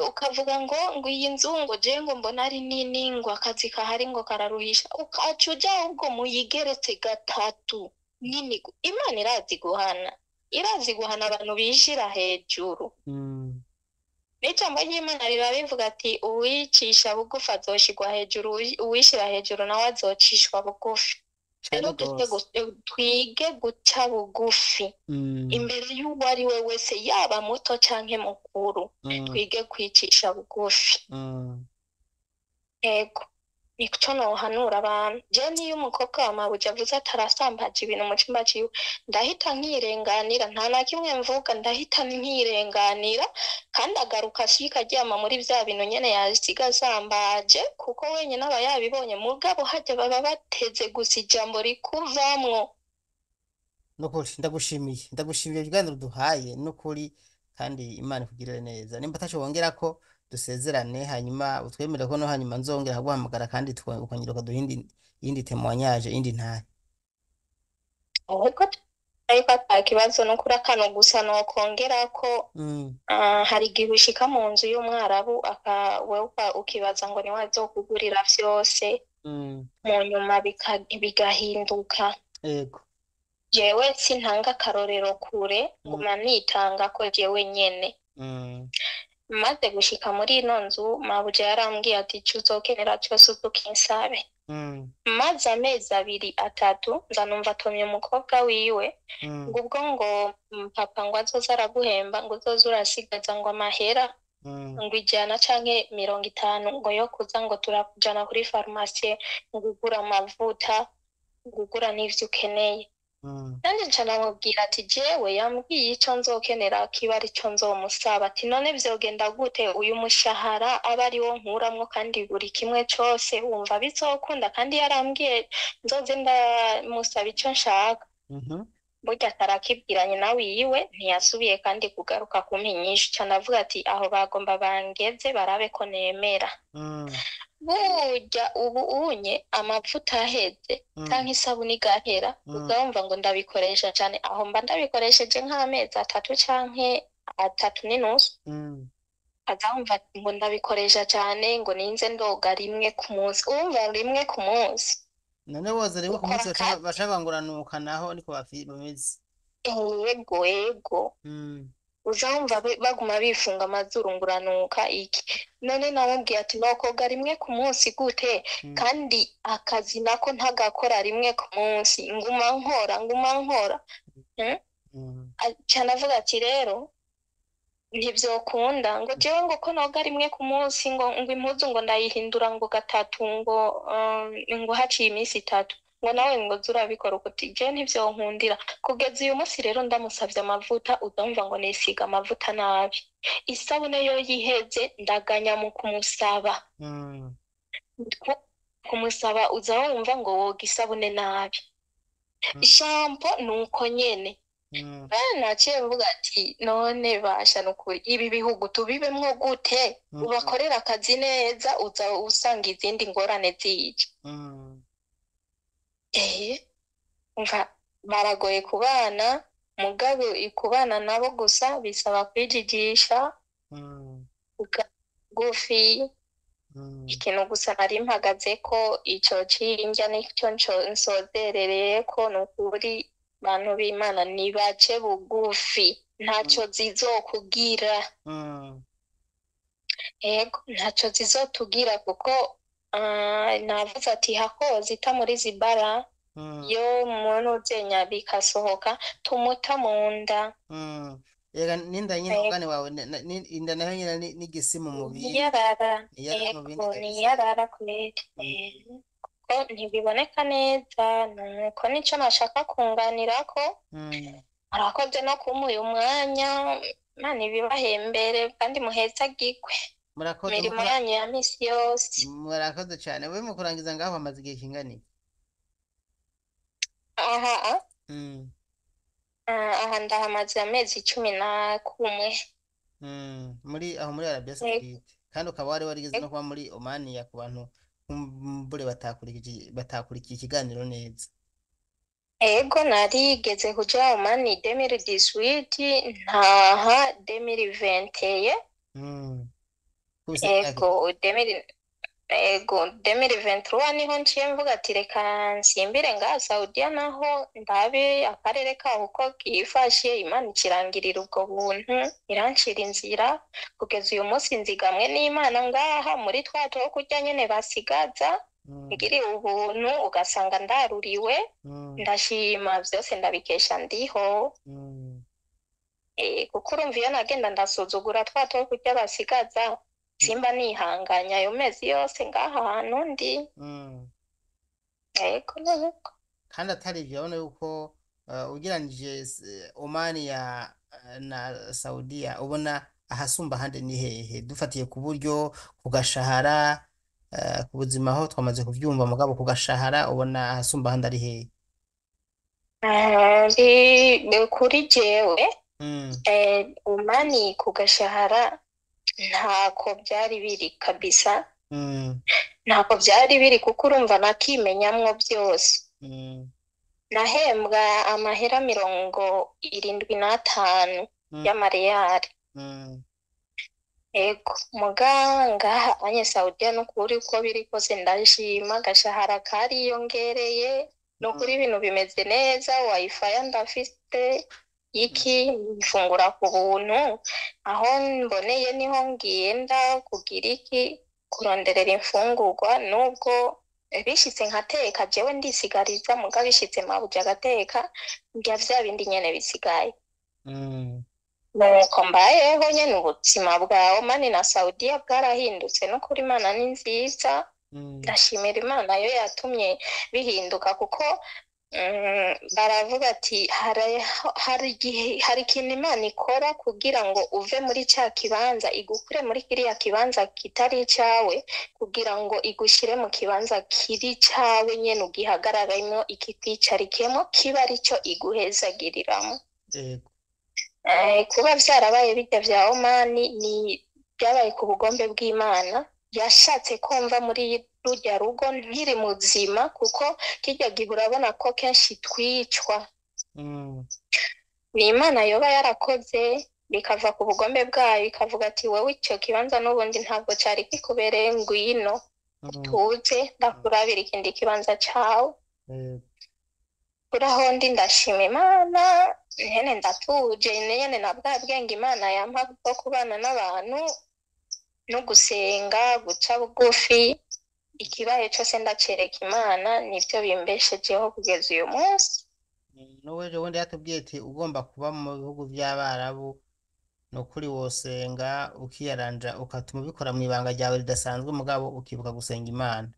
ukavuga ngo iyi nzu ngo je ngo mbona ari nini, ngo akazi kahari ngo kararuhisha, ukaca uja ahubwo muyigeretse 3 nini. Imana irazi guhana, irazi guhana abantu bishira hejuru. N'ijambo ry'Imana rirabivuga ati uwicisha bugufi azoshirwa hejuru, uwishira hejuru nawe azocishwa bugufi. Rero twige guca bugufi imbere y'uwo ari we wese, yaba muto canke mukuru, twige kwicisha bugufi. Ego, nico nohanura abantu. Je niyo umukobwa wa mabuja avuze atarasambaje ibintu mu cumba ciwe, ndahita nkirenganira, nta na kimwe mvuga, ndahita nkirenganira, kandi agaruka ashika aryama muri vya bintu nyene yasiga asambaje, kuko wenyene aba yabibonye. Mugabo harya baba bateze gusa ijambo rikuvamwo.
Nukuri ndagushimiye ibiganiro duhaye nukuri, kandi Imana ikugirire neza. Nimba ataco wongerako dusezerane, hanyuma utwemere ko no hanyuma nzongera kuguhamagara, kandi ukongera ukaduha iyindi témoignage, iyindi ntahe.
Ariko ata kibazo, nukuri akano gusa nokongerako, hari igihe ushika mu nzu y'umwarabu wewe ukibaza ngo niwe azokugurira vyose, mu nyuma bigahinduka. Jewe sintanga akarorero kure, nguma nitanga ko jewe nyene. Maze gushika muri ino nzu, mabuja yarambwiye ati ico uzokenera cose uzokinsabe. Maze amezi 2 3 nza numva atumye umukobwa wiwe, ngo ubwo ngo papa ngo azoza araguhemba, ngo uzoze urasigaza ngo amahera, ngo 100 canke 50, ngo yo kuza ngo turakujana kuri farumasi, ngo ugura amavuta, ngo ugura n'ivyo ukeneye. Nanje nca namubwira ati jewe yambwiye ico nzokenera kiba arico nzomusaba, ati none vyogenda gute uyu mushahara aba ariwo nkuramwo, kandi buri kimwe cose wumva bizokunda, kandi yarambwiye nzoze ndamusaba ico nshaka. Burya atarakibwiranye nawe iwe, ntiyasubiye kandi kugaruka kumpa inyishu. Nca ndavuga ati aho bagomba bangeze barabe ko nemera. Burya ubu unye amavuta aheze canke isabuni igahera, uzumva ngo ndabikoresha cane, aho mba ndabikoresheje nk'amezi 3 canke 3.5. Azumva ngo ndabikoresha cane, ngo ninze ndoga rimwe ku munsi. Urumva rimwe ku munsi.
None woza rimwe ku munsi baca banguranuka naho niko bameze.
Ego, ego. Uzumva baguma bifunga amazuru nguranuka iki. None namubwiye ati nokoga rimwe ku munsi gute, kandi akazi nako ntagakora rimwe ku munsi, nguma nkora, nguma nkora. Cyane avuga ati rero ntivyokunda, ngo jewe ngo ko noga rimwe ku munsi, ngo impuzu ngo ndayihindura ngo 3, ngo ngo haciye iminsi 3, ngo nawe ngo zurabikora uko uti je ntivyonkundira. Kugeza uyu munsi rero ndamusavye amavuta, udumva ngo nisiga amavuta nabi, isabune yo yiheze ndaganya mu kumusaba. Kumusaba uza wumva ngo woga isabune nabi. Shampo nuko nyene. Naciye mvuga ati none basha nukuri ibi bihugu tubibemwo gute? Ubakorera akazi neza uza usanga izindi ngorane zije. Umva baragoye kubana, mugabo kubana nabo gusa bisaba kwijijisha, gufi. Ikintu gusa nari mpagaze ko ico c'indya nico nsozerereyeko, nukuri bantu b'Imana nibace bugufi, ntaco zizokugira. Ego, ntaco zizotugira kuko navuze ati hako zita muri zibara yo muntu uzenya bikasohoka tumuta mu nda.
Ega ninda nyine mugani wawe inda nayo nyine n'igisi mu mubiri.
Niyarara.
Niyarara mu bindi
Ego,
kabisa.
niyarara kweri. Kuko ntibiboneka neza, nuko nico nashaka kunganirako. Murakoze no kumuha uyu mwanya, Imana ibibahembere kandi muhezagirwe.
Murakoze.
Imirimo yanyu ya misi yose.
Murakoze cyane. We mu kurangiza ngaho hamaze igihe kingana iki?
Aha, aha ndahamaze amezi 11.
Muri aho muri Arabia Saudite, kandi ukaba wari warigeze no kuba muri Oman, ku bantu kumbure batakurikiye ikiganiro neza.
Ego, narigeze kuja Oman 2018, ntaha 2021.
Kubise imyaka.
Ego, ego 2023 niho nciye mvuga ati reka nsimbire ngaha Saudiya naho ndabe akarere kaho uko kifashe. Imana ikirangirira ubwo buntu, irancira inzira kugeza uyu munsi nzigamwe n'Imana ngaha muri twa two kurya nyene basigaza. Ngiriwe ubuntu ugasanga ndaruriwe, ndashima vyose ndabikesha ndiho. Kuko urumva iyo nagenda ndasuzugura twa two kurya basigaza, simba nihanganya ayo mezi yose ngaha hantu ndi. Ego, nuko.
Kandi atari ivyo, urabona yuko ugereranije Oman ya na Saudiya, ubona ahasumba ahandi ni hehe? Dufatiye ku buryo, ku gashahara, ku buzima aho twamaze kuvyumva, mugabo ku gashahara ubona ahasumba ahandi ari hehe?
Kuri jewe, Omani ku gashahara ntako byari biri kabisa. Ntako byari biri kuko urumva nakimenyamwo byose. Nahembwa amahera 75 y'amareyari. Ego, muga ngaha anye Saudiya nukuri uko biri kose ndashima, gashahara kariyongereye, nukuri ibintu bimeze neza, wifi ndafite, iki mfungura ku buntu, aho mboneye niho ngenda kugira iki, kuronderera imfungurwa, nubwo bishitse nkateka jewe ndisigariza, muga bishitse mabuja agateka ndya vya bindi nyene bisigaye. Nuko mbayeho nyene ubuzima bwa Omani na Saudiya bwarahindutse, nukuri Imana ni nziza. Ndashimira Imana yo yatumye bihinduka, kuko baravuga ati hari igihe, hari ikintu Imana ikora kugira ngo uve muri ca kibanza, igukure muri kiriya kibanza kitari icawe, kugira ngo igushyire mu kibanza kiri icawe nyene ugihagararemo, ikikwicarikemo, kiba arico iguhezagiriramo. Kuba vyarabaye bijya vya Omani ni byabaye ku bugombe bw'Imana, yashatse kumva muri rujya rugo nkiri muzima, kuko kijya gihe urabona ko kenshi twicwa. Ni Imana yoba yarakoze bikava ku bugombe bwayo, ikavuga ati wowe icyo kibanza n'ubundi ntabwo cari kikubereye, ngwino tuze ndakurabira ikindi kibanza cawe. Kuri aho ndi ndashima Imana, nyene ndatuje, nyene na bwa bwenge Imana yampa bwo kubana n'abantu no gusenga, guca bugufi, ikibaye cose ndacereka Imana, nivyo bimbeshejeho kugeza uyu munsi.
N'uwejo wundi yatubwiye ati ugomba kuba mu bihugu by'Abarabu nukuri wosenga ukiyaranja, ukatuma ubikora mu ibanga ryawe ridasanzwe, mugabo ukibuka gusenga Imana.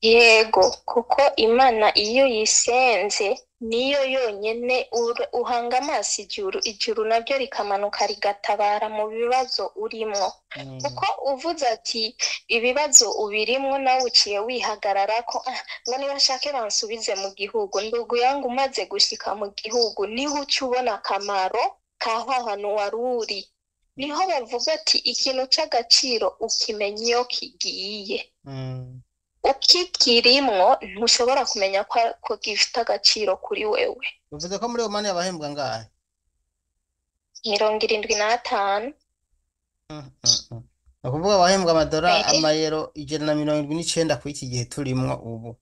Yego, kuko Imana iyo yisenze niyo yonyene uhanga amaso ijuru, ijuru naryo rikamanuka rigatabara mu bibazo urimwo. Kuko uvuze ati ibibazo ubirimwo nawe uciye wihagararako, ah, ngo nibashake bansubize mu gihugu, ndugu yangu umaze gushika mu gihugu niho uca ubona akamaro ka hantu wari uri. Niho bavuga ati ikintu c'agaciro ukimenya iyo kigiye. Ukikirimwo ntushobora kumenya ko gifite agaciro kuri wewe.
Bivuze ko muri Omani abahembwa ngahe?
75.
Ni ukuvuga abahembwa amadora amayero 179 kuri iki gihe turimwo ubu.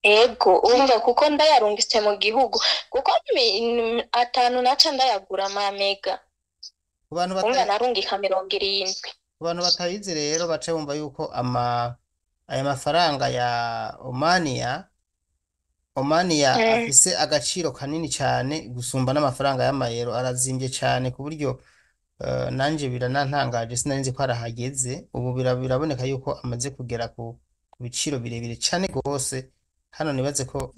Ego, urumva kuko ndayarungitse mu gihugu, kuko atanu naca ndayagura amamega.
Ku bantu
Urumva narungika 70.
Ku bantu batabizi rero bace bumva yuko aya mafaranga ya Omania afise agaciro kanini cane gusumba n'amafaranga y'amayero, arazimvye cane ku buryo nanje biranantangaje, sinari nzi ko arahageze. Ubu biraboneka yuko amaze kugera ku biciro birebire cane gose. Hano nibaze ko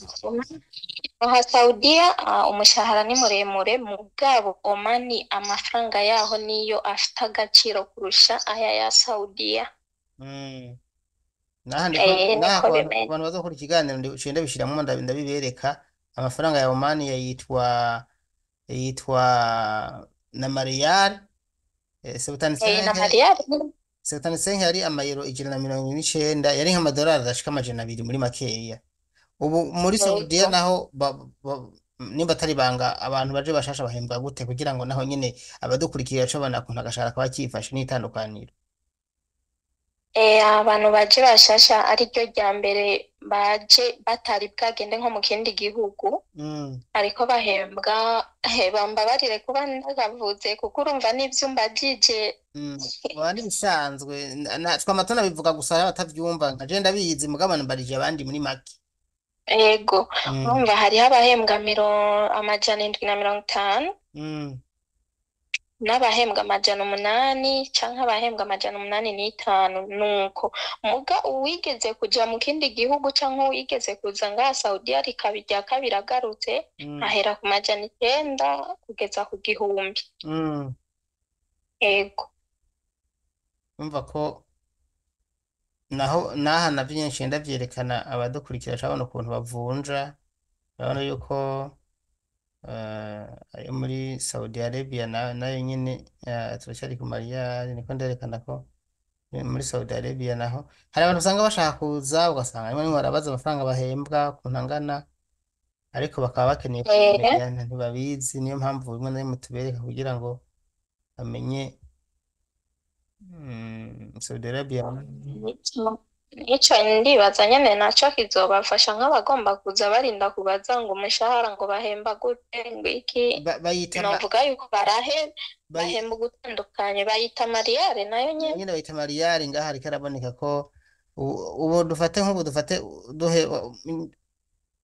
aha Saudiya umushahara ni muremure, mugabo Omani amafaranga yaho niyo afite agaciro kurusha aya ya Saudiya.
Naha ndiko naha
Niko
ku
bimeze.
bantu bazokora ikiganiro nciye ndabishiramwo ndabibereka. Amafaranga ya Omani yitwa na Mariyal,
Na Mariyal.
75 yari amayero 179, yari nk'amadolari ashika 200 muri makeya. Ubu muri Saudiya naho nimba atari banga abantu baje bashasha bahembwa gute, kugira ngo naho nyene abadukurikira bace babona ukuntu agashahara kaba kifashe n'itandukaniro?
Abantu baje bashasha ariryo rya mbere baje batari bwagende nko mu kindi gihugu, ariko bahembwa, bambabarire kuba ndakavuze kuko urumva n'ivyumba vyije.
Oya, n'ibisanzwe twama tunabivuga gusa abatavyumva, nka je ndabizi mugabo mbarije abandi muri make.
Ego, urumva hariho abahembwa 750, n'abahembwa 800 canke abahembwa 805. Nuko muga uwigeze kuja mu kindi gihugu canke uwigeze kuza ngaha Saudiya rikaba irya kabiri agarutse, ahera ku 900 kugeza ku 1000. Ego.
Umva ko naho naha navyo nyene nciye ndavyerekana abadukurikira cabona ukuntu bavunja, urabona yuko ayo muri Saudi Arabia nayo nyene turacyari ku mariyari, niko nderekana ko muri Saudi Arabia naho hari abantu usanga bashaka kuza, ugasanga rimwe rimwe barabaza amafaranga bahembwa ukuntu angana, ariko bakaba bakeneye kubimenya ntibabizi. Niyo mpamvu rimwe na rimwe tubereka kugira ngo bamenye. Saudi Arabia
Nico ndibaza nyene naco kizobafasha nk'abagomba kuza barinda kubaza ngo umushahara ngo bahemba gute ngo iki.
Bayita
Novuga yuko bahemba ugutandukanye, bayita mariyare nayo nyene.
Nyene bayita mariyare. Ngaha hariko haraboneka ko ubu dufate nk'ubu dufate duhe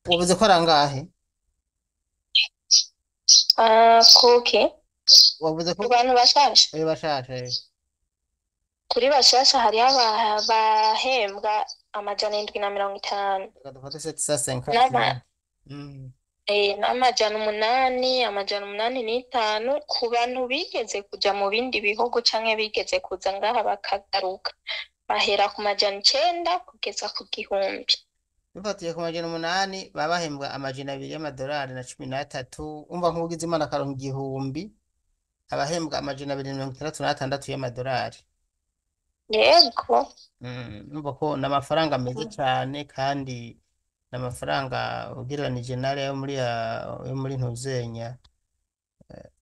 ubuze ko arangahe?
Kuki?
Wavuze ko
ku bantu bashasha.
Bashasha.
Kuri bashasha hariho abahembwa 750.
Reka dufate 750.
N'800, 805 ku bantu bigeze kuja mu bindi bihugu canke bigeze kuza ngaha bakagaruka, bahera ku 900 kugeza ku 1000.
Dufatiye ku 800 baba bahembwa 200 y'amadolari na 13. Umva nk'ugize Imana akaronka 1000, abahembwa 266 y'amadolari.
Yego.
Umva ko n'amafaranga meza cane, kandi n'amafaranga ugereranije n'ariya yo muri Ntuzenya,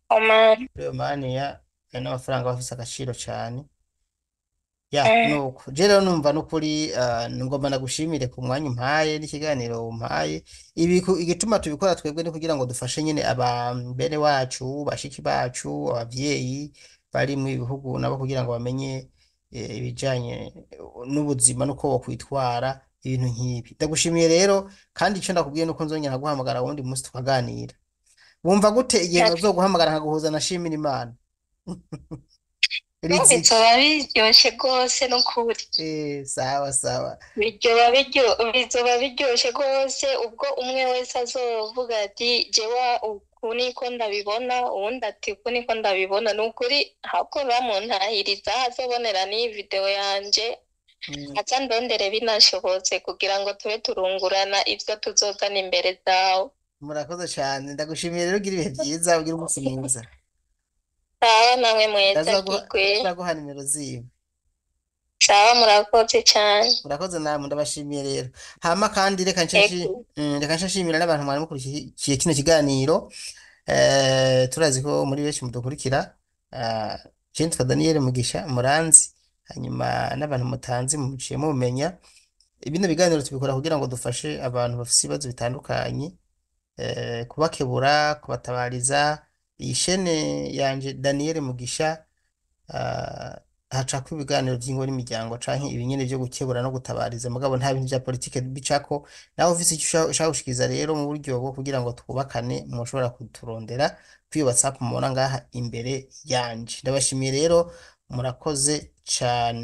Oman.
Muri Omania, n'amafaranga aba afise agaciro cane. Ya, nuko je rero numva nukuri ngomba nagushimire ku mwanya umpaye n'ikiganiro umpaye. Ibi igituma tubikora twebwe ni kugira ngo dufashe nyene aba bene wacu, bashiki bacu, abavyeyi bari mu bihugu nabo kugira ngo bamenye ibijanye n'ubuzima n'uko bokwitwara ibintu nk'ibi. Ndagushimiye rero, kandi ico ndakubwiye nuko nzongera guhamagara wundi munsi tukaganira. Wumva gute igihe nzoguhamagara nkaguhuza na Shimira Imana? Riziki.
Bizoba biryoshe rwose n'ukuri.
Sawa sawa.
Bizoba biryoshe rwose ubwo umwe wese azovuga ati jewe uku niko ndabibona, uwundi ati uku niko ndabibona. Ni ukuri ahubwo bamuntahiriza aho azobonera n'iyi video yanje, aza ndondere binashobotse kugira ngo tube turungurana ivyo tuzozana imbere zawe.
Murakoze cyane, ndagushimiye rero, ugira ibihe byiza, ugira umunsi mwiza.
Sawa namwe mweza kigwe.
Ndazaguha nimero ziwe.
Sawa, murakoze cyane.
Murakoze namwe, ndabashimiye rero. Hama kandi reka nce
Ego.
reka nce nshimira n'abantu mwari mukurikiye kino kiganiro. Turazi ko muri benshi mudukurikira. Je nitwa Daniel Mugisha Muranzi, hanyuma n'abantu mutanzi muciye mumenya. Bino biganiro tubikora kugira ngo dufashe abantu bafise ibibazo bitandukanye, kubakebura, kubatabariza. Iyi shene yanje Daniel Mugisha, hacako ibiganiro vy'ingo n'imiryango canke ibinyene vyo gukebura no gutabariza, mugabo nta bintu vya politike bicako. Nawe ufise ico ushaka gushikiriza rero mu buryo bwo kugira ngo twubakane, mushobora kuturondera kuri WhatsApp mubona ngaha imbere yanje. Ndabashimiye rero, murakoze cane.